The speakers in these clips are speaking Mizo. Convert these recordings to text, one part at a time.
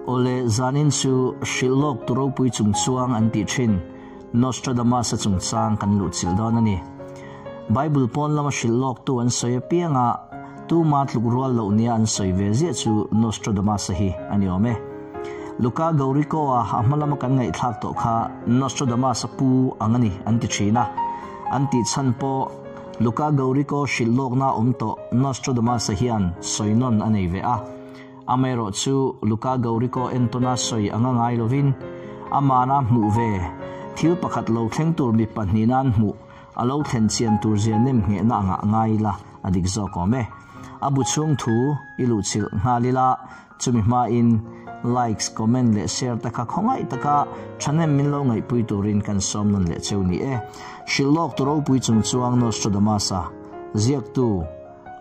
Awle, zanin chu hrilh lawk tu ropui chungchuang an tih thin Nostradamus-a chungchang kan luhchilh dawn a ni. Bible pawn lama hrilh lawk tu an sawi apianga tuma tluk rual loh nia an sawi ve ziah chu Nostradamus-a hi a ni awm e. Luca Gaurico-a a hma lama kan ngaihthlak tawh kha Nostradamus-a pu ang a ni an ti thin a, an tih chhan pawh Luca Gaurico hrilh lawkna awm tawh Nostradamus-a hian sawi nawn a nei ve a. Amaherawh chu Luca Gaurico entawna sawi anga ngai lovin amana hmuh ve thil pakhat lo thleng tur mi pahnihin hmuh a lo thlen chian tur zia nem nghehna angah ngai ila a dik zawk awm e. A bu chhung thu i luhchilh nghal ila chumi hmain likes, comment leh share te kha khawngaih taka thahnem min lo ngaihpui turin kan sawm nawn leh cheu ni e. Hrilh lawk tu ropui chung chuang Nostradamus-a ziaktu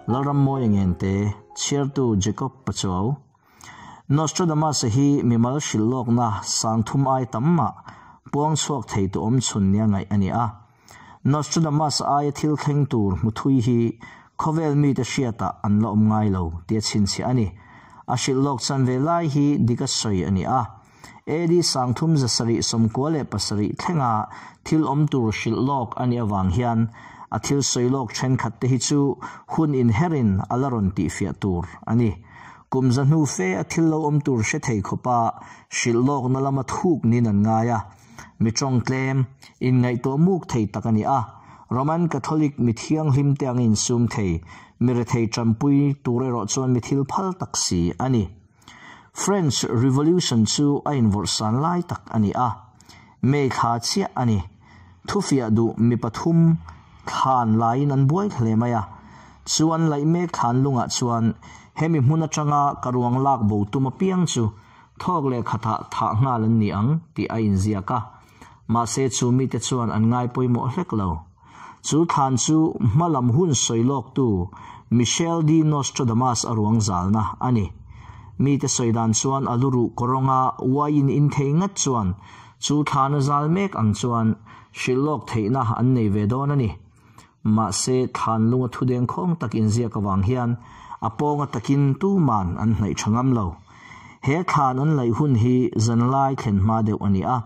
Lalrammawia Ngente, Chhiartu Jacob Pachuau. Nostradamus-a hi mimal hrilh lawkna sangthum ai tam mah puang chhuak thei tu awm chhun nia ngaih a ni a. Nostradamus-a aia thil thleng tur hmu thui hi khawvel mite hriatah an la awm ngai lo tia chhinchhiah a ni. A hrilh lawk chanve lai hi dik a sawi a ni a. AD 3797 thlenga thil awm tur hrilh lawk a nih avang hian a thil sawi lawk thenkhat te hi chu hun inherin a la rawn tihfiah tur a ni. Kum za hnu fe a thil lo awm tur hre thei khawpa hrilh lawkna lama thuk niin an ngai a. Mi tawng tlem, inngaihtuah muk thei tak a ni a. Roman Catholic mi thianghlim te angin insum thei, mi rethei tanpui tur erawh chuan mi thil phal tak si a ni. French Revolution chu a invawrhsan lai tak a ni a, May thla chiah a ni. Thufiah duh mi pathum thlan laiin an buai hle mai a, chu an laih mek thlan lungah chuan hemi hmun atanga ka ruang lak bo tum apiang chu thawk leh khatah thah nghal an ni ang tih a inziak a, mahse chu mite chuan an ngai pawimawh hlek lo. Chu thlan chu hmalam hun sawi lawktu Michel de Nostradamus a ruang zalna a ni. Mite sawi dan chuan a luruh kawrawnga uaiin in thei ngat chuan chu thlan a zal mek ang chuan hrilh lawk theihna an nei ve dawn a ni. Mahse thlan lunga thudeng khawng tak inziak avang hian a pawnga takin tuman an hnaih tha ngam lo. He thlan an laih hun hi zanlai thlen hma deuh a ni a.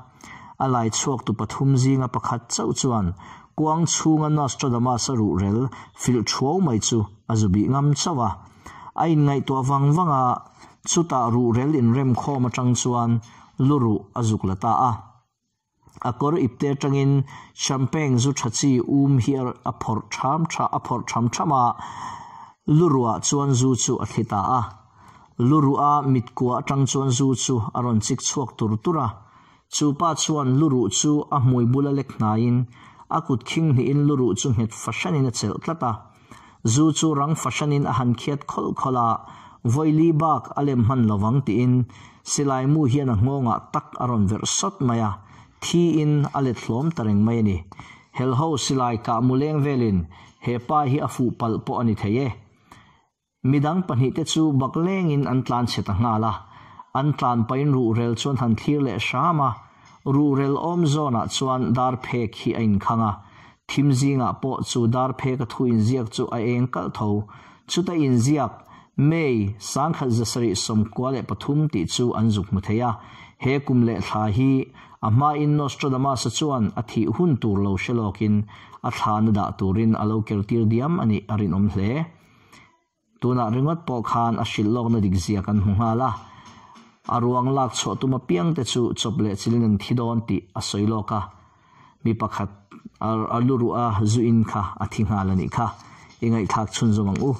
A lai chhuak tu pathum zinga pakhat chauh chuan kuang chhunga Nostradamus-a ruhrel filh thuau mai chu a zu bih ngam chauh a. A inngaihtuah vang vang a, chutah ruhrel inremkhawm atang chuan luruh a zuk la ta a. A kawr ipte atangin champagne zu tha chi um hi a phawrh tham tha a phawrh tham tham a, luruah chuan zu chu a thli ta a. Luruh a mitkua atang chuan zu chu a rawn chik chhuak tur tur a. Chu pa chuan luruh chu a hmui bula lek hnaiin a kut khing hnihin luruh chu nghet fahranin a chelh tlat a. Zu chu rang fahranin a han khiat khawlh khawlh a, Vawili bak a lem hman lovang tiin silai mu hian a nghawngah tak a rawn verh sawt mai a, thiin a let hlawm ta reng mai a ni. Helho silai kah mu leng velin he pa hi a fuh palh pawh a ni thei e. Midang pahnihte chu bak lengin an tlan chhe ta nghal a, an tlan pahin ruhrel chuan han thlir leh hram a, ruhrel awm zawnah chuan dar phek hi a inkhang a, thim zingah pawh chu dar phek a thu inziak chu a eng kalh tho. Chuta inziak, May, 1793 tih chu an zuk hmu thei a, he kum leh thla hi a hmain Nostradamus-a chuan a thih hun tur lo hre lawkin a thlana dah turin a lo kertir diam a nih a rinawm hle. Tunah ringawt pawh khan a hrilh lawkna dik zia kan hmu nghal a, a ruang lak chhuah tum apiang te chu chawp leh chilin an thi dawn tih a sawi lawk a, mi pakhat a lu ruh a zu in kha a thi nghal a nih kha. I ngaihthlak chhunzawm ang u.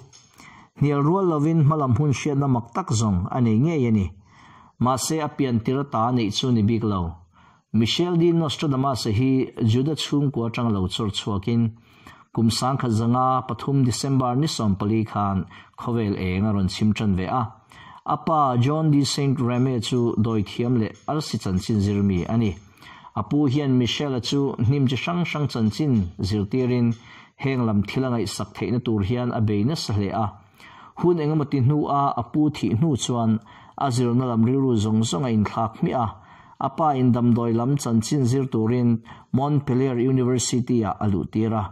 Hnial rual lovin hmalam hun hriatna mak tak zawng a nei ngei a ni. Mahse a pian tir ata neih chu ni bik lo. Michel de Nostradamus-a hi Juda chhungkua atang lo chawr chhuakin kum 1903 December ni 14 khan khawvel eng a rawn chim tan ve a. A pa John de Saint Remy chu dawithiam leh arsi chanchin zirmi a ni. A pu hian Michel-a chu hnim chi hrang hrang chanchin zirtirin heng lam thil a ngaihsak theihna tur hian a bei nasa hle a. Hun engemaw ti hnua a pu thih hnu chuan a zirna lam rilru zawng zawng a inthlak hmiah a. A pa in damdawi lam chanchin zir turin Montpellier University-ah a luhtir a.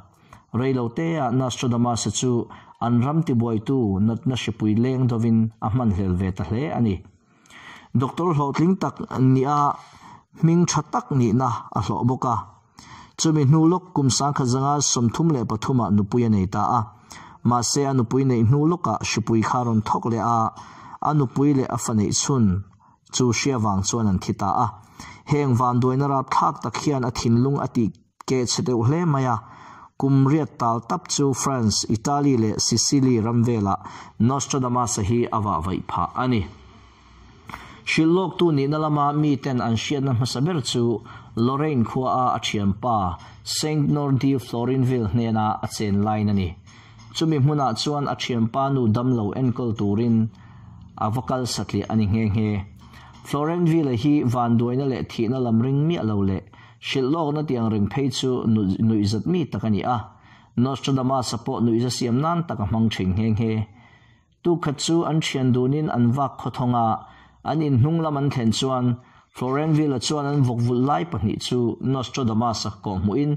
Reiloteah Nostradamus-a chu an ram tibuaitu natna hripui leng dovin a hmanhlel ve ta hle a ni. Doctor hlawhtling tak nia hming tha tak nihna a hlawh bawk a. Chumi hnu lawk kum 1933 ah nupui a nei ta a. Mahse a nupui neih hnu lawkah hripui kha rawn thawk leh a, a nupui leh a fa neih chhun chu hria vang chuan an thi ta a. Heng vanduaina rapthlak tak hian a thinlung a tih keh chhe deuh hle mai a. Kum riat tal tap chu France, Italy leh Sicily ram velah Nostradamus-a hi a vahvaih phah a ni. Hrilh lawktu nihna lama miten an hriatna hmasa ber chu Lorraine khuaa a thianpa Seigneur de Florenville hnena a chen laiin a ni. Chumi hmunah chuan a thianpa nu damlo enkawl turin a va kal satliah a ni nghe nghe. Florenville-a hi vanduaina leh thihna lam ring miah lo leh hrilh lawkna tiang reng phei chu nuihzat mi tak a ni a. Nostradamus-a pawh nuihza siam nan tak a hmang thin nghe nghe. Tukhat chu an thian dunin an vak khawthawng a, an inhnung lam an thlen chuan Florenville-a chuan an vawk vulh lai pahnih chu Nostradamus-a kawh hmuhin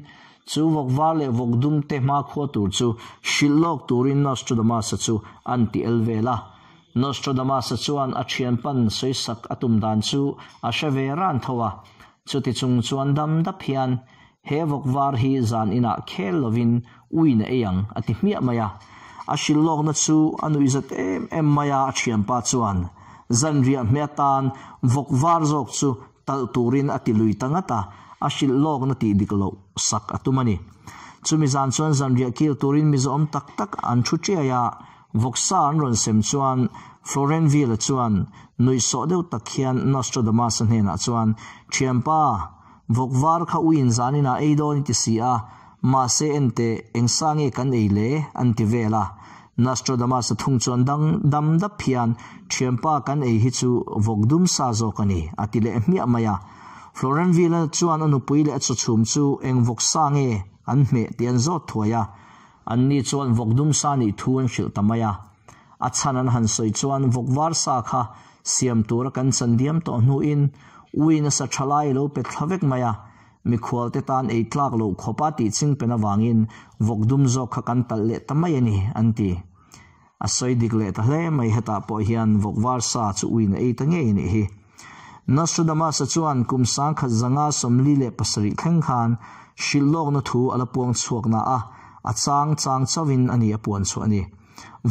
chu vawk var leh vawk dum te hmakhua tur chu hrilh lawk turin Nostradamus-a chu an ti el vel a. Nostradamus-a chuan a thianpan sawisak a tum dan chu a hre ve ran tho a, chuti chung chuan dam dap hian He vawk var hi zan inah khel lovin uin a ei ang, a ti hmiah mai a. A hrilh lawkna chu a nuihzat em em mai a, a thianpa chuan zanriah hmeh atan vawk var zawk chu talh turin a ti lui ta ngat a, a hrilh lawkna tih dik loh sak a tum a ni. Chumi zan chuan zanriah kil turin mizo awm tak tak an thu tiai a, vawksa an rawn sem chuan Florenville-a chuan nuihsawh deuh tak hian Nostradamus-a hnenah chuan, Thianpa, Vawk var kha uiin zanin ah ei dawn i ti si a, mahse enteh eng sa nge kan ei le? an ti vel a. Nostradamus-a thung chuan dang dam dap hian, Thianpa kan ei hi chu vawk dum sa zawk a ni, a ti leh hmiah mai a. Florenville-a chuan a nupui leh a chawchhum chu eng vawk sa nge an hmeh tih an zawt thuai a. Anni chuan vawk dum sa nih thu an hrilh ta mai a. A chhan an han sawi chuan vawk var sa kha siam tura kan chan diam tawh hnuin ui nasa tha lai a lo pe thla vek mai a, mikhualte tan ei tlak loh khawpa tih ching pen avangin vawk dum zawk kha kan talh leh ta mai a ni, an ti. A sawi dik leh ta hle mai, hetah pawh hian vawk var sa chu uiin a ei ta ngei a nih hi. Nostradamus-a chuan kum 1947 thleng khan hrilh lawkna thu a la puang chhuak na a, a chang chang chauhin a ni a puan chhuah a ni.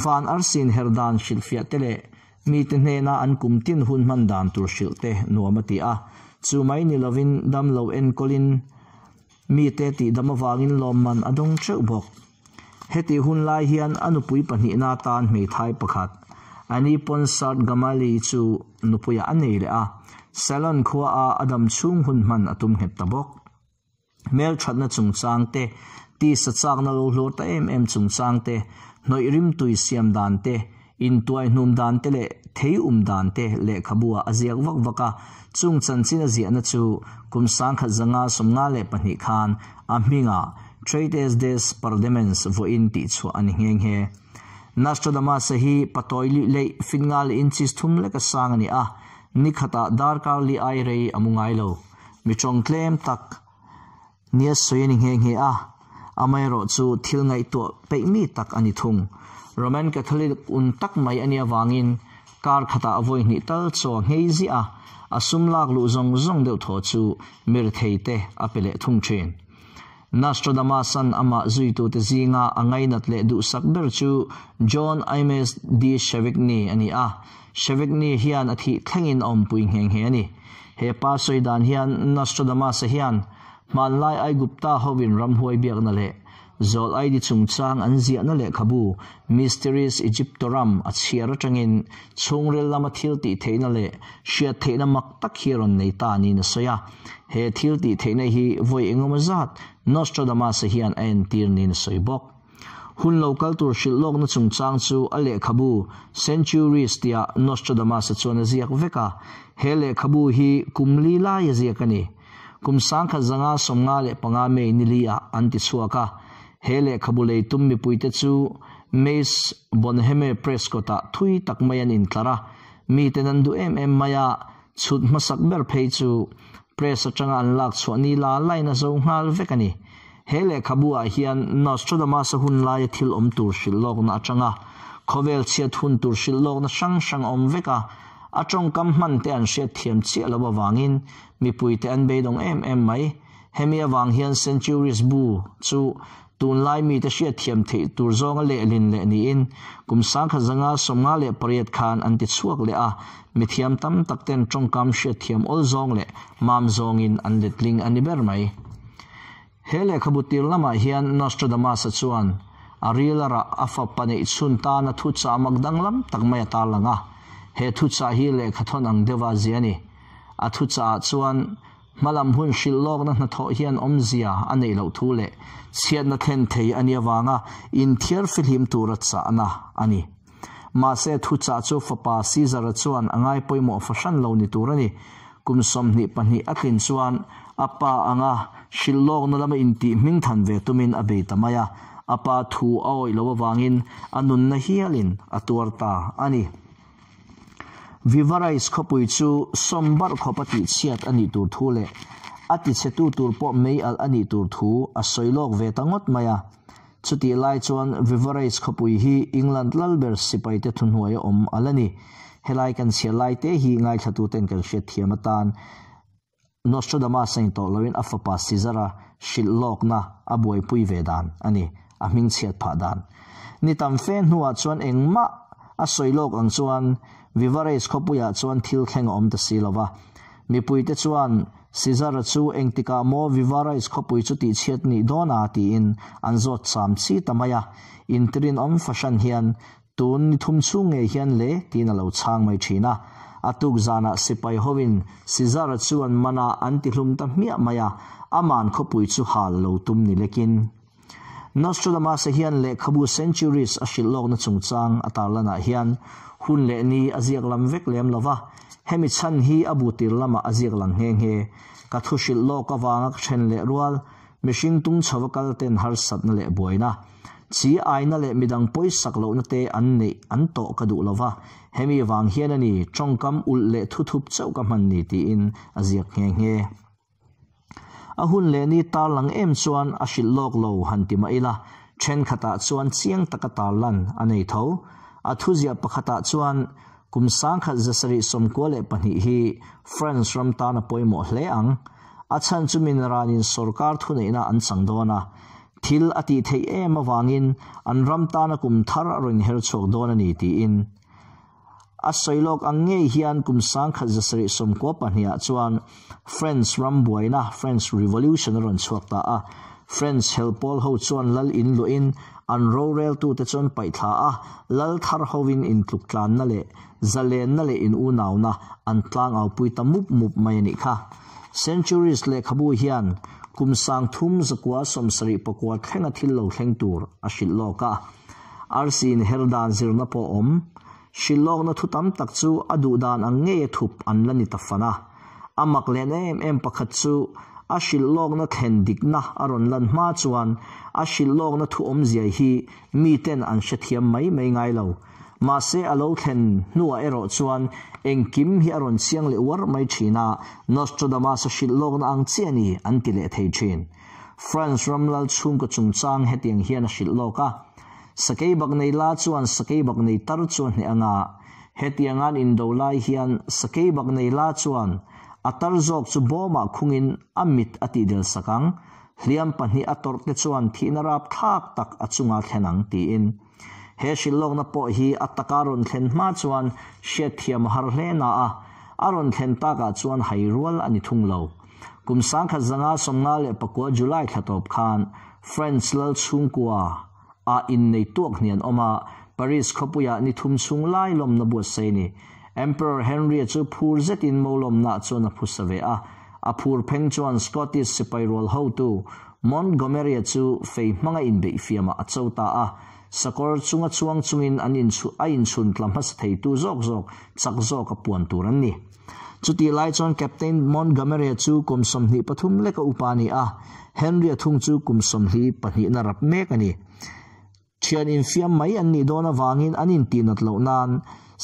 Van arsin her dan hrilhfiah te leh mite hnena an kum tin hun hman dan tur hrilh te nuam a ti a. Chu mai ni lovin damlo enkawlin mite tihdam avangin lawmman a dawng teuh bawk. Heti hun lai hian a nupui pahnihna atan hmeithai pakhat, Annie Ponsart Gamali chu nupuiah a nei leh a, Salon khuaa a dam chhung hun hman a tum nghet ta bawk. Hmelthatna chungchang te, tisa chakna lo hluar ta em em chungchang te, hnawih rimtui siam dan te, intuai hnum dan te leh thei um dan te lehkhabu ah a ziak vak vak a, chung chanchin a ziahna chu kum 1952 khan a hmingah Treatise des Pardemens vawiin tihchhuah a ni nghe nghe. Nostradamus-a hi patawi lih leih fin nga leh inches thum leka sang a ni a, nikhatah darkar li ai rei a mu ngai lo. Mi tawng tlem tak nia sawi a ni nghe nghe a, amaherawh chu thil ngaihtuah peih mi tak a ni thung. Roman Catholic un tak mai a nih avangin kar khatah a vawi hnih tal chaw a nghei ziah a, a sum lak luh zawng zawng deuh thaw chu mirthei te a pe leh thung thin. Nostradamus-a'n amah zuitute zinga a ngainat leh duhsak ber chu John Ames de Chevigny a ni a, Chevigny hian a thih thlengin a awmpui nghe nghe a ni. He pa sawi dan hian Nostradamus-a hian hmanlai Aigupta hovin ramhuai biakna leh zawl aidi chungchang an ziahna lehkhabu Mysteries Egyptorum a chhiar atangin chhungril lama thil tih theihna leh hriat theihna mak tak hi a rawn nei ta niin a sawi a. He thil tih theihna hi vawi engemaw zat Nostradamus-a hian a entir niin a sawi bawk. Hun lo kal tur hrilh lawkna chungchang chu a lehkhabu Centuries tia Nostradamus-a chuan a ziak vek a, he lehkhabu hi kum li lai a ziak a ni. Kum 1955 May ni li ah an ti chhuak a, he lehkhabu lei tum mipuite chu Mace Bonheme Prescott-ah thui tak mai an intlar a, miten an duh em em mai a, chhut hmasak ber phei chu press atanga an lak chhuah ni la lain a zo nghal vek a ni. He lehkhabu ah hian Nostradamus-a hun laia thil awm tur hrilh lawkna atanga khawvel chhiat hun tur hrilh lawkna hrang hrang a awm vek a. A tawngkam hman te an hriat thiam chiah loh avangin mipui te an beidawng em em mai. Hemi avang hian Centuries bu chu tunlai mite hriat thiam theih tur zawnga lehlin leh niin kum 1958 khan an ti chhuak leh a, mithiam tam tak ten tawngkam hriat thiam awl zawng leh mam zawngin an letling a ni ber mai. He lehkhabu tir lamah hian Nostradamus-a chuan a ril a rah a fapa neih chhun tana thuchah mak danglam tak mai a tarlang a, he thuchah hi lehkhathawn ang deuha zia a ni. A thuchahah chuan hmalam hun hrilh lawkna hnathawh hian awmzia a neih loh thu leh chhiatna thlen thei a nih avanga inthiar fihlim tura chahna a ni. Mahse, thuchah chu fapa Caesar-a chuan a ngai pawimawh fahran lo ni tur a ni. Kum 22 a tlin chuan a pa anga hrilh lawkna lama intih hming than ve tumin a bei ta mai a, a pa thu a awih loh avangin a nunna hialin a tuar ta a ni. Vivarais khawpui chu sawm barh khawp a tihchhiat a nih tur thu leh a tichhetu tur pawh mei alh a nih tur thu a sawi lawk ve ta ngawt mai a. Chutih lai chuan Vivarais khawpui hi England lalber sipaite thuhnuaia awm a la ni. Helai kan chhiar lai te hi ngaithlatuten kan hriat thiam atan Nostradamus a intawh loin a fapa Caesar-a hrilh lawkna a buaipui ve dan a ni, a hmingchhiat phah dan. Ni tam fe hnuah chuan engmah a sawi lawk ang chuan Vivarais khawpuiah chuan thil thleng a awm ta si lo va. Mipuite chuan Caesar-a chu engtikah maw Vivarais khawpui chu tihchhiat nih dawn a tiin an zawt cham chi ta mai a, intirinawm fahran hian Tun ni thum chhung ngei hian le tiin a lo chhang mai thin a. A tuk zanah sipai hovin Caesar-a chu an man a, an tihlum ta hmiah mai a, aman khawpui chu hal lo tum ni lekin. Nostradamus-a hian lehkhabu Centuries a hrilh lawkna chungchang a tarlanah hian hun leh ni a ziak lam vek lem lo va, hemi chhan hi a bu tir lamah a ziak lang nghe nghe. Ka thu hrilh lawk avanga ka then leh rual, mihring tung chhova kal ten harsatna leh buaina, Chi aina leh midang pawisak lohna te an neih an tawh ka duh lova, hemi vang hian a ni tawngkam ulh leh thuthup chauh ka hman ni tiin a ziak nghe nghe. A hun leh ni tarlang em chuan a hrilh lawk lo han ti mah ila, thenkhatah chuan chiang taka tarlan a nei tho. A thuziah pakhatah chuan kum 1792 hi France ram tan a pawimawh hle ang. A chhan chu min ranin sorkar thuneihna an chang dawn a, Thil a tih theih em avangin an ram tana kum thar a rawn her chhuak dawn a ni tiin a sawi lawk ang ngei hian kum 1792 ah chuan French ram buaina, French Revolution, a rawn chhuak ta a. French helpawl ho chuan lal in luahin an roreltute chu an paih thla a, lal thar hovin intluktlanna leh zalenna leh in unauna an tlangaupui ta mup mup mai a nih kha. Centuries lehkhabu hian kum 3979 thlenga thil lo thleng tur a hrilh lawk a. Arsi in her dan zirna pawh awm. Hrilh lawkna thu tam tak chu a duh dan ang ngei a thup an la ni ta fan a. A mak len em em pakhat chu a hrilh lawkna thlen dikna a rawn lan hma chuan a hrilh lawkna thu awmzia hi miten an hrethiam mai mai ngai lo. Mahse a lo thlen hnuah erawh chuan engkim hi a rawn chiang leh uar mai thin a, Nostradamus-a hrilh lawkna ang chiah a ni an ti leh thei thin. France ram lal chhungkaw chungchang hetiang hian a hrilh lawk a, Sakei bak nei la chuan sakei bak nei tar chu a hneh anga, hetiang an indo lai hian sakei bak nei la chuan a tar zawk chu bawmah khungin a mit a tihdel sak ang, hliam pahnih a tawrh te chuan thihna rapthlak tak a chunga thlen ang tiin. He hrilhlawkna pawh hi a taka rawn thlen hma chuan hriatthiam a har hle na a, a rawn thlen takah chuan hai rual a ni thung lo. Kum 1959 July thla tawp khan French lal chhungkua ah innei tuak hnian awm a, Paris khawpuiah ni thum chhung lai lawmna buatsaih a ni. Emperor Henry-a chu phur zetin mo lawmnaah chuan a phusa ve a, a phur pheng chuan Scottish sipai rual hotu Montgomery-a chu fei hmanga inbeih fiamah a cho ta a, sakawr chunga chuang chungin an inchhu a inchhun tla hmasa theitu zawk zawk chak zawk a puan tur an ni. Chutih lai chuan Captain Montgomery-a chu kum 23 leka upa a ni a, Henry-a thung chu kum 22 na rap mek a ni. Thian infiam mai an nih dawn avangin an intihnat loh nan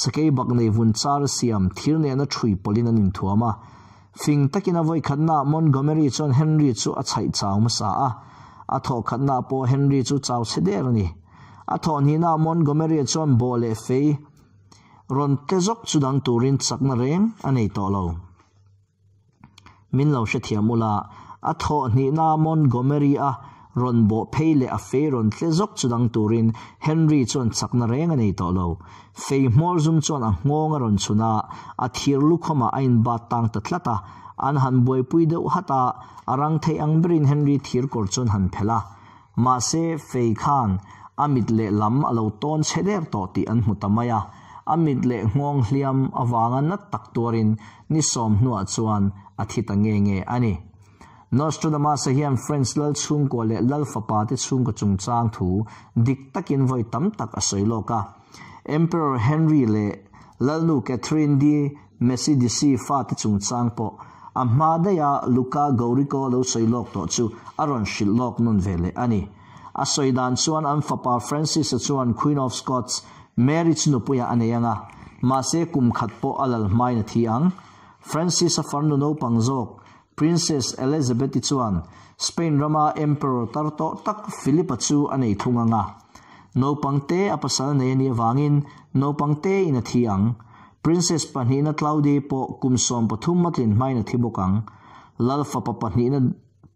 sakei bak nei vun char siam thir nena thui pawlhin an inthuam a. Fing takin a vawikhatnaah Montgomery chuan Henry chu a chhaih chau hmasa a, a thawhkhatnaah pawh Henry chu chau chhe der a ni. A thawhhnihnaah Montgomery chuan bawh leh fei. rawn tle zawk chu dang turin chakna reng a nei tawh lo. Min lo hrethiam ula, a thawh hnihna Montgomery a rawn bawh phei leh a fei rawn tle zawk chu dang turin Henry chuan chakna reng a nei tawh lo. Fei hmawr zum chuan a nghawng a rawn chhun a, a thir lukhawmah a inbat tang ta tlat a, an han buaipui deuh hat a, a rang theih ang berin Henry thir kawr chuan han phelh a. Mahse, fei khan a mit leh lam a lo tawn chhe der tawh tih an hmu ta mai a, a mit leh nghawng hliam avanga nat tak tuarin ni sawm hnuah chuan a thi ta nge nge a ni. Nostradamus-a hian French lal chhungkua leh lal fapa te chhungkaw chungchang thu dik takin vawi tam tak a sawi lawk a. Emperor Henry leh Lalnu Catherine de Mesidisi fate chungchang pawh a hma daiha Luca Gourico lo sawi lawk tawh chu a rawn hrilh lawk nawn ve leh a ni. A sawi dan chuan an fapa Francis-a chuan Queen of Scots Mary chu nupuiah a nei ang a, mahse kum khat pawh a lal hmain a thi ang. Francis-a farnu naupang zawk Princess Elizabeth-i chuan Spain rama Emperor tar tawh tak Philip-a chu a nei thung ang a. Naupang te a pasal nei a nih avangin naupang tein a thi ang. Princess pahnihna Claudia-i pawh kum 13 a tlin hmain a thi bawk ang. Lal fapa pahnihna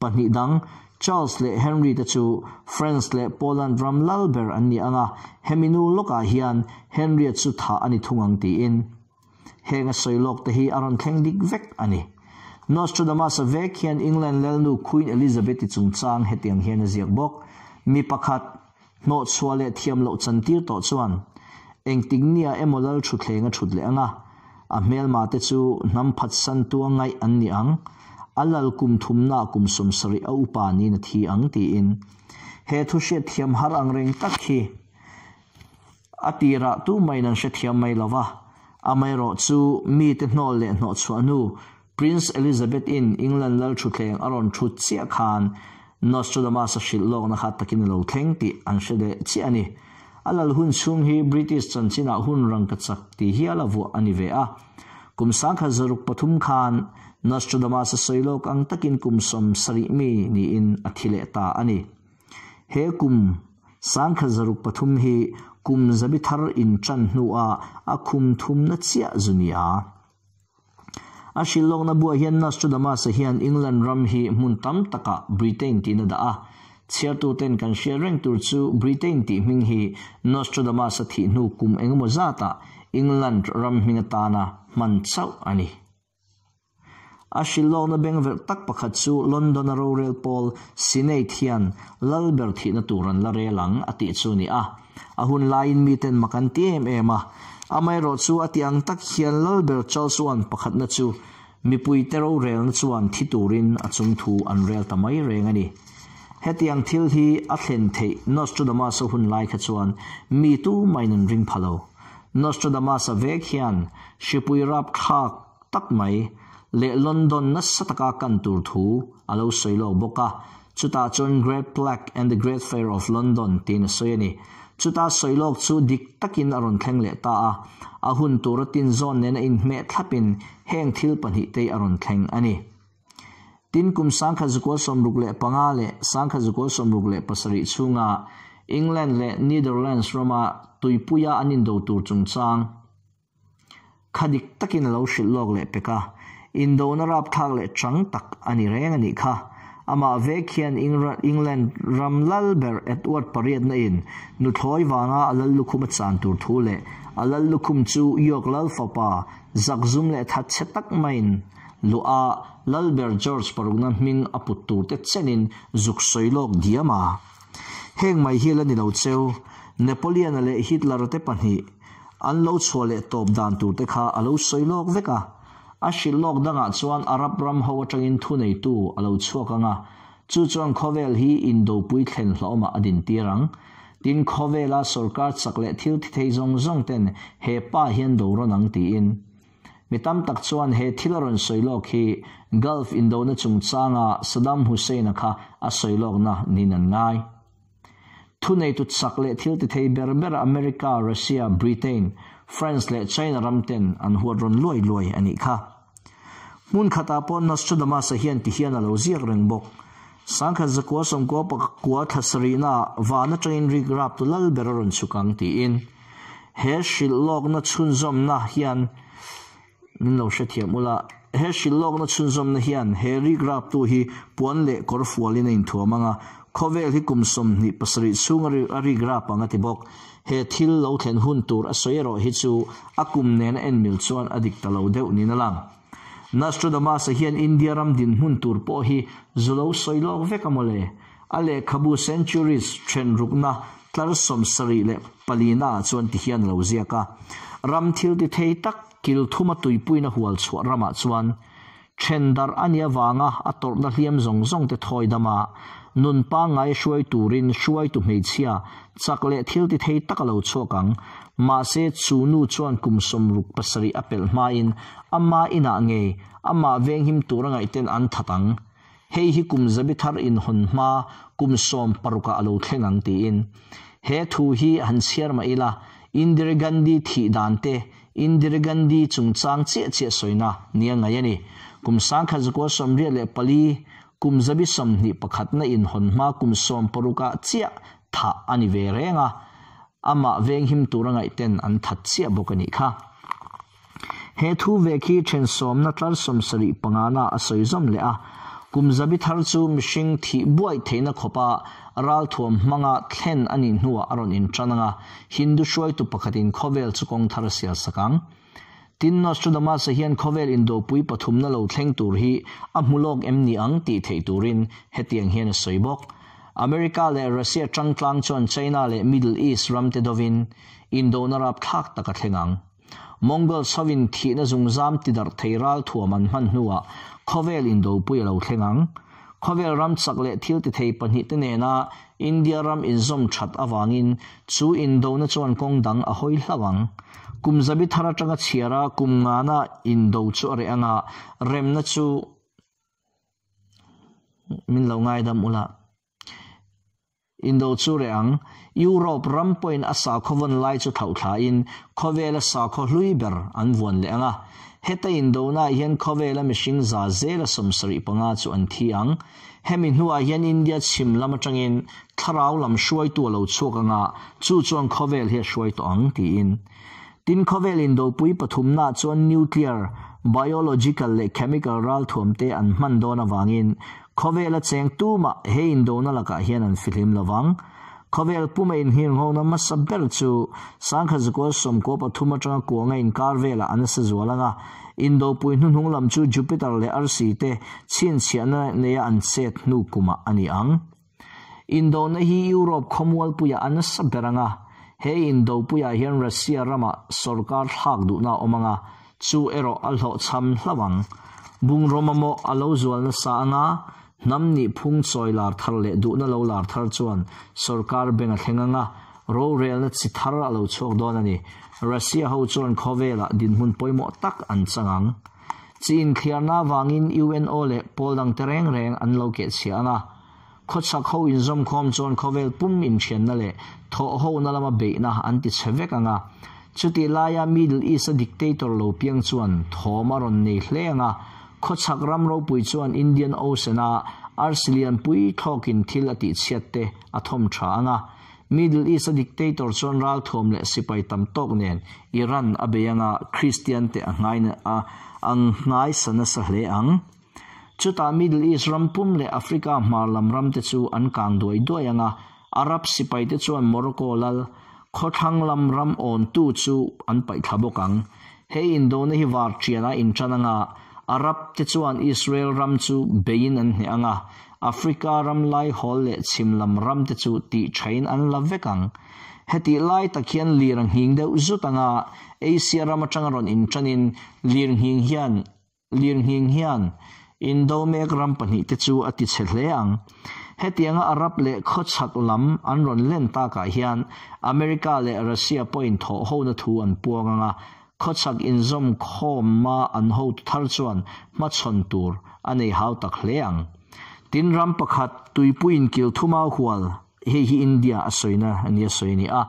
pahnih dang Charles leh Henry te chu France leh Poland ram lal ber an ni ang a, hemi nu lawkah hian Henry-a chu thah a ni thung ang tiin. Heng a sawi lawk te hi a rawn thleng dik vek a ni. Nostradamus-a vek hian England lalnu Queen Elizabeth-i chungchang hetiang hian a ziak bawk, Mi pakhat, hnawhchhuah leh thiam loh chantir tawh chuan engtik nia emaw lal thutthleng a thut leh ang a, a hmelma te chu hnam phatsan tua ngaih an ni ang, a lal kum thumna kum 70 a upa niin a thi ang tiin. He thu hriatthiam har ang reng tak hi A tirah tumah in an hrethiam mai lo va, amaherawh chu mite hnawl leh hnawhchhuah hnu Prince Elizabeth in England lal thutthleng a rawn thut chiah khan Nostradamus a hrilh lawkna kha takin a lo thleng tih an hre leh chiah a ni. A lal hun chhung hi British chanchinah hun rangka chak ti hial a vuah a ni ve a. Kum 1063 khan Nostradamus a sawi lawk ang takin kum 70 mi niin a thi leh ta a ni. He kum 1063 hi kum zabi thar in tan hnuah a khum thumna chiah zu ni a. A hrilhlawkna buah hian Nostradamus-a hian England ram hi hmun tam takah Britain tiin a dah a. Chhiartuten kan hriat reng tur chu Britain tih hming hi Nostradamus-a thih hnu kum engemaw zatah England ram hming atana hman chauh a ni. A hrilhlawkna bengverh tak pakhat chu London-a rorel pawl Senate hian Lalber thihna tur an la rel ang a tih chu a ni a. A hun laiin miten mak an ti em em a. Amaherawh chu a tih ang tak hian Lalber Charles I pakhatna chu mipuite rorelna chuan thi turin a chungthu an rel ta mai reng a ni. Hetiang thil hi a thlen theih Nostradamus-a hun lai kha chuan mi tumahin an ring pha lo. Nostradamus-a vek hian hripui rapthlak tak mai leh London nasa taka kan tur thu a lo sawi lawk bawk a, chutah chuan Great Plague and the Great Fire of London tiin a sawi a ni. Chuta sawi lawk chu dik takin a rawn thleng leh ta a, a hun tura tinzawn nena inhmeh thlapin heng thil pahnih te a rawn thleng a ni. Tin, kum 1965 leh 1967 chhunga England leh Netherlands rama tuipuia an indo tur chungchang kha dik takin a lo hrilh lawk leh pek a, indona rapthlak leh chang tak a ni reng a nih kha. Amah vek hian England ram lal ber Edward pariatna in nuthlawi vanga a lal lukhum a chan tur thu leh a lal lukhum chu York lal fapa zakzum leh thatchhe tak maiin luh a Lalber George parukna hming a put tur te chenin zuk sawi lawk diam a. Heng mai hi la ni lo cheu, Napoleon-a leh Hitler-a te pahnih an lo chhuah leh tawp dan tur te kha a lo sawi lawk vek a. A hrilh lawk dangah chuan Arab ram ho atangin thuneitu a lo chhuak ang a, chu chuan khawvel hi indopui thlen hlauhawmah a dintir ang. Tin, khawvela sorkar chak leh thil thi thei zawng zawng ten he pa hian do rawn ang tiin. Mi tam tak chuan he thil a rawn sawi lawk hi Gulf indona chungchanga Saddam Hussein-a kha a sawi lawkna niin an ngai. Thuneitu chak leh thil ti thei ber ber America, Russia, Britain, France leh China ram ten an huat rawn luai luai a nih kha. Hmun khatah pawh Nostradamus-a hian ti hian a lo ziak reng bawk. 1999 thla sarihnaah van atangin rik raptu lal ber a rawn chhuk ang tiin. He hrilh lawkna chhunzawmna hian min lo hrethiam ula, he hrilh lawkna chhunzawmna hian he rikraptu hi puan leh kawr fualin a inthuam ang a, khawvel hi kum 27 chhung a rikrap ang a ti bawk. He thil lo thlen hun tur a sawi erawh hi chu a kum nena en mil chuan a dik ta lo deuh niin a lang. Nostradamus-a hian India ram dinhmun tur pawh hi zu lo sawi lawk vek a mawle. A lehkhabu Centuries then rukna tlar 74 ah chuan ti hian a lo ziak a, Ram thil ti thei tak kil thuma tuipuina hual chhuah ramah chuan then darh a nih avanga a tawrhna hliam zawng zawng te thawi dam a, nun pangngai hruai turin hruaitu hmeichhia chak leh thil ti thei tak a lo chhuak ang. Mahse, chu nu chuan kum 67 a pelh hmain ama inah ngei amah venghim tura ngaihten an that ang. Hei hi kum zabi thar inhawn hma kum 16 ah a lo thleng ang tiin. He thu hi han chhiar mah ila, Indira Gandhi thih dan te, Indira Gandhi chungchang chiah chiah sawina nia ngaih a ni. Kum 1984, kum zabi 21 na inhawn hma kum 16 ah chiah thah a ni ve reng a, amah venghim tura ngaihten an that chiah bawk a nih kha. He thu vek hi then sawmna tlar 75 na a sawi zawm leh a, kum zabi thar chu mihring thih buai theihna khawpa ralthuam hmanga thlen a nih hnuah a rawn intan ang a, Hindu hruaitu pakhatin khawvel chu kawng thar a sial sak ang. Tin, Nostradamus-a hian khawvel indopui pathumna lo thleng tur hi a hmu lawk em ni ang tih theih turin hetiang hian a sawi bawk. America leh Russia tangtlang chuan China leh Middle East ramte dovin indona rapthlak tak a thleng ang. Mongols hovin thihna zungzam tidarh thei ralthuam an hman hnuah khawvel indopui a lo thleng ang. Khawvel ram chak leh thil ti thei pahnih te nena India ram inzawm that avangin chu indona chuan kawng dang a hawi hlauh ang. Kum zabi thar atanga chhiara kum ngana indo chu a reh anga remna chu min lo ngaidam ula. Indo chu reh ang, Europe ram pawhin a sakhaw vawn lai chu thlauh thlain khawvela sakhaw hlui ber an vuan leh ang a. Heta indona ah hian khawvela mihring za zela 75 chu an thi ang. Hemi hnuah hian India chhim lam atangin thlarau lam hruaitu a lo chhuak ang a, chu chuan khawvel hi a hruai tawh ang tiin. Tin khawvel indopui pathumna chuan nuclear, biological leh chemical ralthuam te an hman dawn awangin khawvela cheng tumah he indona lakah hian an fihlim lovang. Khawvel puma inhirnghona hmasa ber chu 1993 atanga kuanga inkar velah an sa zual anga indopui hnuhnung lam chu Jupiter leh arsi te chhinchhiahna neia an chet hnu kuma ani ang. Indona hi Europe khawmual puia an sa ber anga he indopuia hian Russia rama sarkar thlak duhna awm anga chu erawh a hlawh cham hlawang. Bungroma maw a lo zual na sa anga nam ni phung chawi lar thar leh duhna lo lar thar chuan sarkar beng a thleng anga ro rel na chi thar a lo chhuak dawn ani. Russia ho chuan khawvela dinhmun pawimawh tak an changang. Chin thliarna wangin UNO leh pawldang te reng reng an lo ke chhia anga khawchhak ho inzawm khawm chuan khawvel pum inthianna leh thawh ho na lama beihna an ti che vek anga chuti laia Middle East a dictator lo piang chuan thawm a rawn nei hle anga khawchhak ram ropui chuan Indian Ocean a Arsilian pui thlawkin thil a tih chhiat te a thawm tha anga Middle East a dictator chuan ral thawm leh sipai tam tawk nen Iran a bei anga Christian te a ngai a ang ngai sana sa hle ang. Chuta Middle East ram pum leh Africa hmar lam ram te chu an kang duai duai anga Arab sipai te chuan Morocco lal khawthlang lam ram awn tu chu an paih thla bawk ang. He indona hi var thiana intan anga Arab te chuan Israel ram chu bein an hne anga Africa ram lai hol leh chhim lam ram te chu ti thain an la vek ang. Heti lai tak hian lir ang hing deuh zut anga Asia ram atanga rawn intanin lir hing hian lir hing hian indo mek ram pahnih te chu a ti che hle ang. Hetianga Arab leh khawchhak lam an rawn len takah hian America leh Russia pawhin thawh ho na thu an puang anga khawchhak inzawm khawm ma an ho thar chuan hmachhawn tur a nei hau tak hle ang. Tin ram pakhat tuipuiin kil thuma hual hei hi India a sawina ani a sawi ni a.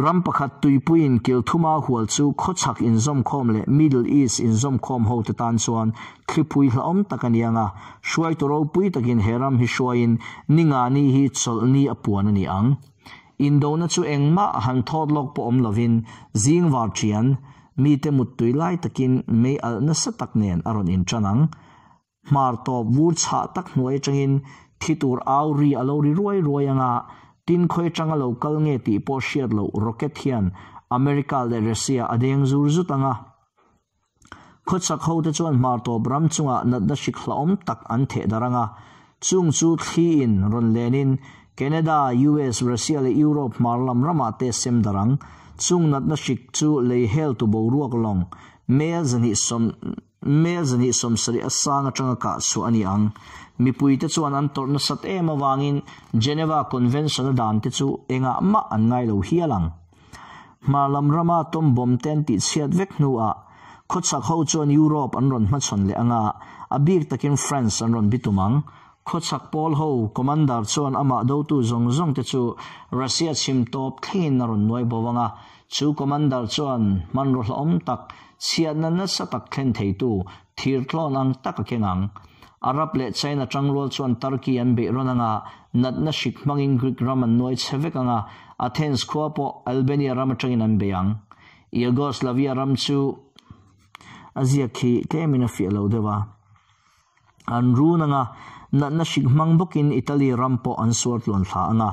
Ram pakhat tuipuiin kil thuma hual chu khawchhak inzawm khawm leh Middle East inzawm khawm ho te tan chuan thlipui hlauhawm tak ani anga hruai tu ropui takin he ram hi hruaiin ninga ni hi chawlhni a puan ani ang. Indona chu engmah han thawt lawk pawh awm lovin zing var ṭhian, mite muttui lai takin mei alh nasa tak nen a rawn inṭan ang. Hmar tawp vur chhah tak hnuai atangin thi tur au ri a lo ri ruai ruai anga, tin khawi atanga lo kal nge tih pawh hriat loh rocket hian America leh Russia a deng zur zut anga. Khawchhak hote chuan hmar tawp ram chungah natna hrik hlauhawm tak an theh darh anga, chung chu thli in rawn lenin Canada, US, Russia leh Europe hmar lam ramah te sem darh ang. Chung natna hrik chu lei hel tu boruak lawng mel 200 Mel 270 a sang atanga kah chhuah a ni ang. Mipuite chuan an tawrh nasat em avangin Geneva Convention a dan te chu engah mah an ngai lo hial ang. Hmar lam rama atom bomb te an tihchhiat vek hnuah khawchhak ho chuan Europe an rawn hmachhawn leh anga, a bik takin France an rawn bitum ang. Khawchhak pawl ho commander chuan amah dotu zawng zawng te chu Russia chhim tawp thlengin a rawn nuai bo anga, Chu commander chuan hmanraw hlauhawm tak, chhiatna nasa tak thlen theitu thir tlawn ang tak a keng ang. Arab leh China tangrual chuan Turkey an beih rawn anga, natna hrik hmangin Greek ram an nuai chhe vek anga, Athens khua pawh Albania ram atangin an bei ang. Yugoslavia ram chu a ziak khi tlemin a fiah lo deuh a. An run anga, natna hrik hmang bawkin Italy ram pawh an suar tluan thla anga.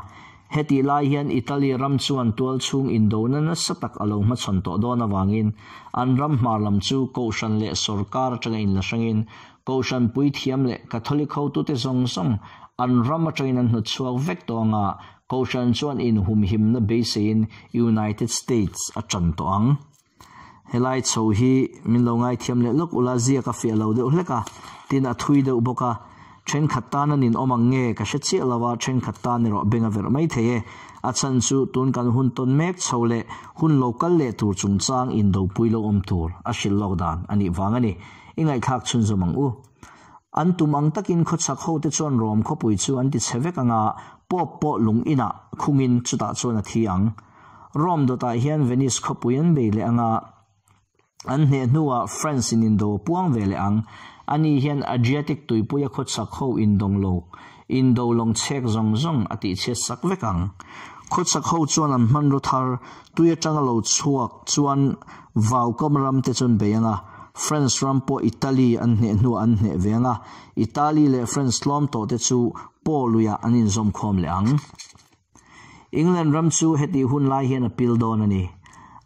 Hetih lai hian Italy ram chuan tual chhung indona nasa tak a lo hmachhawn tawh dawn avangin an ram hmar lam chu Kohhran leh sawrkar atanga inla hrangin Kohhran puithiam leh Catholic hotute zawng zawng an ram atangin an hnawt chhuak vek tawh anga Kohhran chuan inhumhimna beiseiin United States a tan tawh ang. Helai chho hi min lo ngaithiam leh lawk ula ziak a fiah lo deuh hlek a, tin a thui deuh bawk a, thenkhat tan a nin awm ang nge ka hre chiah lo a, thenkhat tan erawh beng a verh mai thei e. A chhan chu tun kan hun tawn mek chho leh hun lo kal leh tur chungchang indopui lo awm tur a hrilh lawk dan a nih vang a ni. I ngaihthlak chhunzawm ang u. An tum ang takin khawchhak hote chuan Rom khawpui chu an ti chhe vek ang a, Pope pawh lung inah khungin chutah chuan a thi ang. Rome dawtah hian Venice khawpui an bei leh ang a, an hneh hnuah France in indo a puang ve leh ang. Ani hian Adriatic tuipuia khawchhak ho indawng lo, indo lawng chhek zawng zawng a tihchhiat sak vek ang. Khawchhak ho chuan an hmanraw thar tui atanga lo chhuak chuan vaukam ram te chu an bei ang a, France ram pawh Italy an hneh hnuah an hneh ve ang a, Italy leh France tlawm tawh te chu Po luiah an inzawmkhawm leh ang. England ram chu hetih hun lai hian a pil dawn a ni.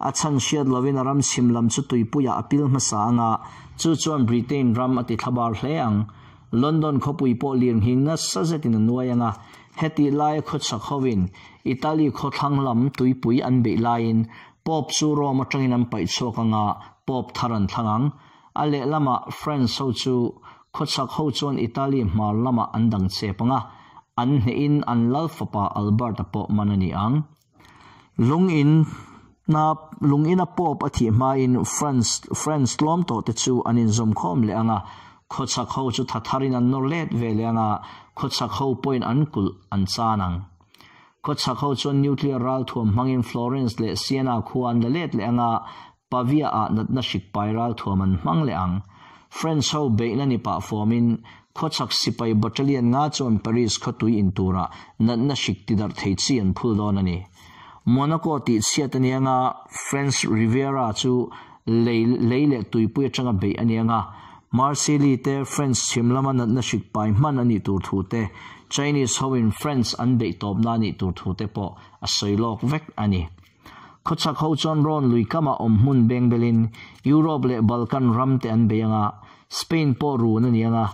A chhan hriat lovin a ram chhim lam chu tuipuiah a pil hmasa ang a, chu chuan Britain ram a ti thlabar hle ang. London khawpui pawh lirnghing nasa zetin a nuai ang a, hetih laia khawchhak hovin Italy khawthlang lam tuipui an beih laiin Pope chu Rome atangin an paih chhuak ang a, Pope thar an thlang ang. A lehlamah France ho chu khawchhak ho chuan Italy hmar lamah an dang chep ang a, an hnehin an lal fapa Albert-a pawh man a ni ang. Lung in na lung ina Pope a thih hmain France France tlawm tawh te chu an inzawm khawm leh ang a, khawchhak ho chu tha tharin an nawr let ve leh ang a, khawchhak ho pawhin an kulh an chan ang. Khawchhak ho chuan nuclear ralthuam hmangin Florence leh Siena khua an la let leh ang a, Pavia ah natna hrik pai ralthuam an hmang leh ang. French ho beihna ni pah fawmin khawchhak sipai battalion nga chuan Paris khawtui in turah natna hrik ti darh thei chi an phul dawn a ni. Monaco tih chhiat a nia nga French Riviera chu lei lei leh tuipui atanga beih a nia nga Marseille te French chhim lama natna hrik pai hman a nih tur thu te, Chinese ho in French an beih tawpna a nih tur thu te pawh a sawi lawk vek a ni. Khawchhak ho chuan rawn lui kamah awm hmun beng belin Europe leh Balkan ram te an bei ang a, Spain pawh run a ni ang a.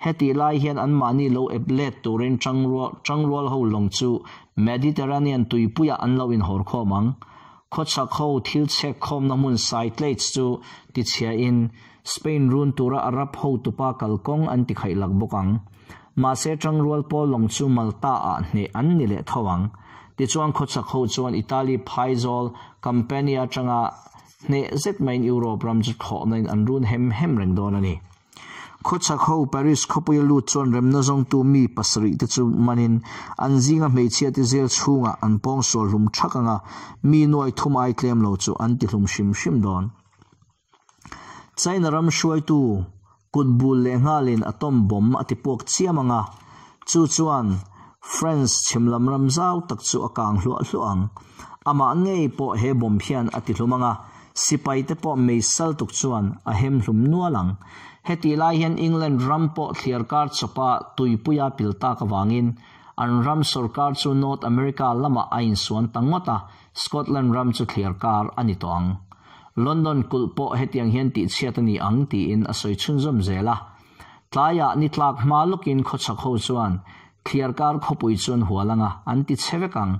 Hetih lai hian anmahni lo ep let turin tangrual ho lawng chu Mediterranean tuipuiah an lo inhawr khawm ang. Khawchhak ho thil chhek khawmna hmun Cyclades chu tichhiain Spain run tura Arab hotupa kalkawng an tikhaih lak bawk ang. Mahse tangrual pawl lawng chu Malta-ah hneh an ni leh tho ang. Tichuan khawchhak ho chuan Italy phaizawl Campania atanga hneh zet maiin Europe ram chu thlawhnain an run hem hem reng dawn a ni. Khawchhak ho Paris khawpuia lut chuan remna zawngtu mi pasarih te chu manin an zinga hmeichhia te zel chhungah an pawngsual hlum thak anga mi nuai thum ai tlem lo chu an ti hlum hrim hrim dawn. China ram hruaitu kut bul leh nghalin atom bomb a ti puak chiam ang a, chu chuan. France chhim lam ram zau tak chu a kang hluah hluah ang. Amah ngei pawh he bomb hian a ti hlum ang a, sipai te pawh mei sal tuk chuan a hem hlum nual ang. Hetih lai hian England ram pawh thliarkar chawpa tuipuia pil tak avangin an ram sorkar chu North America lamah a insuan ta ngawt a, Scotland ram chu thliarkar a ni tawh ang. London kulh pawh hetiang hian tihchhiat a ni ang tiin a sawi chhunzawm zel a. Tlaiah ni tlak hma lawkin khawchhak ho chuan thliarkar khawpui chu an hual ang a, an ti chhe vek ang.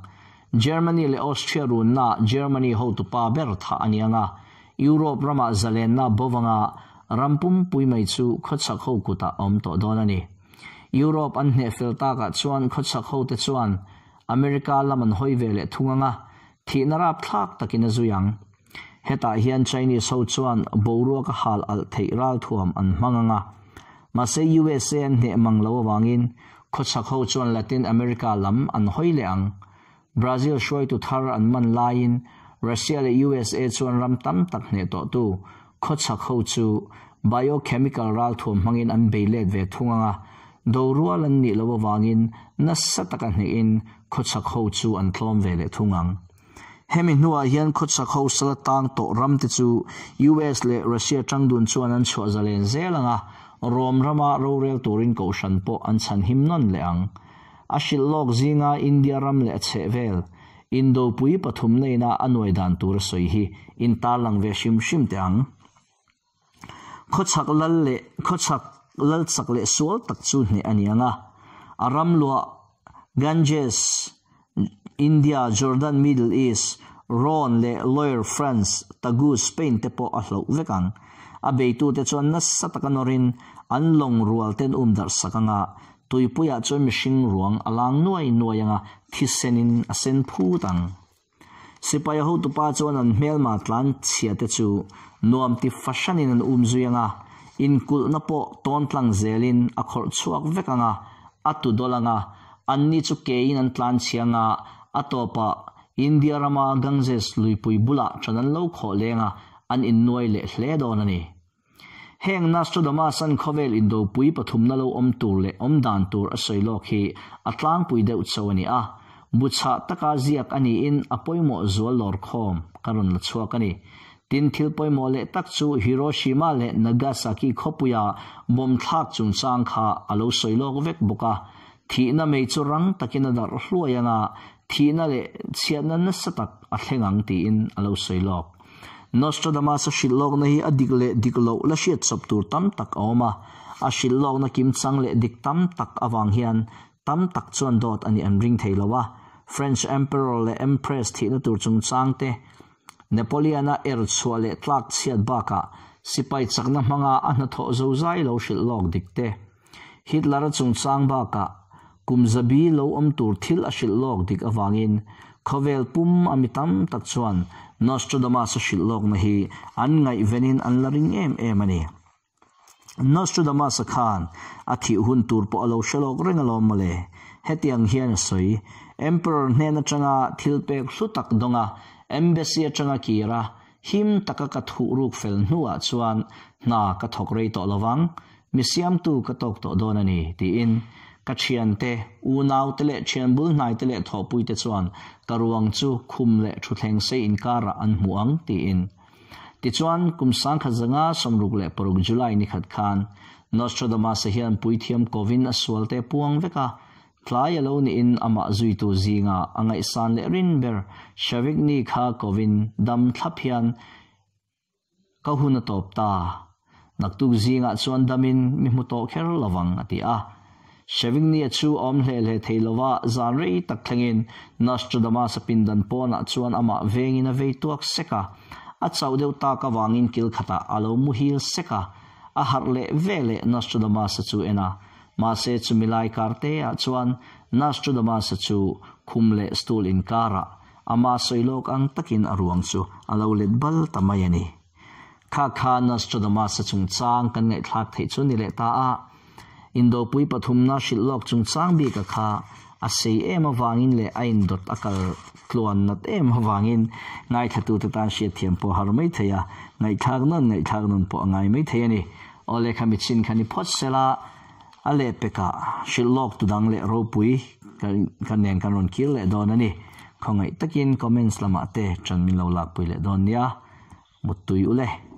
Germany leh Austria runna Germany hotupa ber thah a ni ang a, Europe ramah zalenna bo vanga ram pumpui mai chu khawchhak ho kutah a awm tawh dawn a ni. Europe an hneh fel takah chuan khawchhak hote chuan America lam an hawi ve leh thung ang a, thihna rapthlak takin a zui ang. Hetah hian Chinese ho chuan boruak a hal alh theih ralthuam an hmang ang a. Mahse USA an hneh mang lo avangin khawchhak ho chuan Latin America lam an hawi leh ang. Brazil hruaitu thar an man laiin Russia leh USA chuan ram tam tak hneh tawhtu khawchhak ho chu biochemical ralthuam hmangin an bei let ve thung ang a. Dorual an nih loh avangin nasa taka hnehin khawchhak ho chu an tlawm ve leh thung ang. Hemi hnuah hian khawchhak ho sala tang tawh ram te chu US leh Russia tangdun chuan an chhuah zalen zel ang a, Rome rama rorel turin kohhran pawh an chhan him nawn leh ang. A hrilh lawk zinga India ram leh a chhehvel, Indopui pathumna ina a nuai dan tur a sawi hi intarlang ve hrim hrim teh ang. Khawchhak lal leh khawchhak lal chak leh sual tak chu hneh a ni ang a, a ram luah Ganges, India, Jordan, Middle East, Rhone leh Loire, France, Tagus, Spain te pawh a hloh vek ang. A beitute chuan nasa taka nawrin an lawng rual ten um darh sak ang a, tuipuiah chuan mihring ruang a lang nuai nuai ang a, thisenin a sen phut ang. Sipai hotupa chuan an hmelma tlan chhia te chu nuam ti fahranin an um zui ang a, inkulhna pawh tawn tlang zelin a khawrh chhuak vek ang a, a tu dawlh ang a, anni chu kein an tlan chhia ang a, a tawpah India rama Ganges luipui bulah ṭan an lo khawh leng a, an innuai leh hle dawn a ni. Heng Nostradamus-a'n khawvel indopui pathumna lo awm tur leh awm dan tur a sawi lawk hi a tlangpui deuh cho a ni a, bu chhah taka ziak a niin a pawimawh zual lawr khawm ka rawn la chhuak a ni. Tin, thil pawimawh leh tak chu Hiroshima leh Nagasaki khawpuia bomb thlak chungchang kha a lo sawi lawk vek bawk a, thihna mei chu rang takin a darh hluai anga thihna leh chhiatna nasa tak a thleng ang tiin a lo sawi lawk. Nostradamus-a hrilh lawkna hi a dik leh dik loh la hriat chawp tur tam tak a awm a, a hrilh lawkna kimchang leh dik tam tak avang hian tam tak chuan dawt a nih an ring thei lo a. French Emperor leh Empress thihna tur chungchang te, Napoleon-a er chhuah leh tlak chhiat bakah sipai chakna hmanga a hnathawh zozai lo hrilh lawk dik te, Hitler-a chungchang bakah kum zabi lo awm tur thil a hrilh lawk dik avangin khawvel pum a mi tam tak chuan Nostradamus-a hrilh lawkna hi an ngaihvenin an la ring em em a ni. Nostradamus-a khan a thih hun tur pawh a lo hre lawk reng alawm mawle. Hetiang hian a sawi, Emperor hnen atanga thil pek hlu tak dawnga embassy atanga kir a, him taka ka thuh ruk fel hnuah chuan hna ka thawk rei tawh lovang. Mi siamtu ka tawk tawh dawn a ni, tiin ka thiante, unaute leh thian bul hnaite leh thawhpuite chuan ka ruang chu khum leh thutthleng sei inkarah an hmu ang, tiin. Tichuan, kum 1966 July ni khat khan Nostradamus-a hian puithiam kovin a sualte puang vek a, tlai a lo niin amah zuitu zinga a ngaihsan leh rin ber Shavigny kha kovin dam thlap hian Ka hun a tawp ta. Naktuk zingah chuan damin mi hmu tawh kher lovang, a ti a. Shavigny-a chu a awm hle hle thei lova, zan rei tak thlengin Nostradamus-a pindan pawnah chuan amah vengin a vei tuak sek a. A chauh deuh tak avangin kil khatah a lo muhil sek a. A harh leh ve leh Nostradamus-a chu en a. Mahse chumi lai karte-ah chuan Nostradamus-a chu khum leh stool inkarah Ama sawi lawk ang takin a ruang chu a lo let bal ta mai a ni. Kha kha Nostradamus-a chungchang kan ngaihthlak theih chu ni leh ta a. Indopui pathumna hrilh lawk chungchang bika kha a sei em avangin leh a indawt a kal tluan nat em avangin ngaithlatute tan hriatthiam pawh a har mai thei a, ngaihthlak nawn ngaihthlak nawn pawh a ngai mai thei a ni. Awle kha michin kha ni phawt sela a lehpekah hrilh lawk tu dang leh ropui. Kan nen kan rawn kir leh dawn a ni. Khawngaih takin comments lamah te ṭan min lo lakpui leh dawn nia. Muttui ule.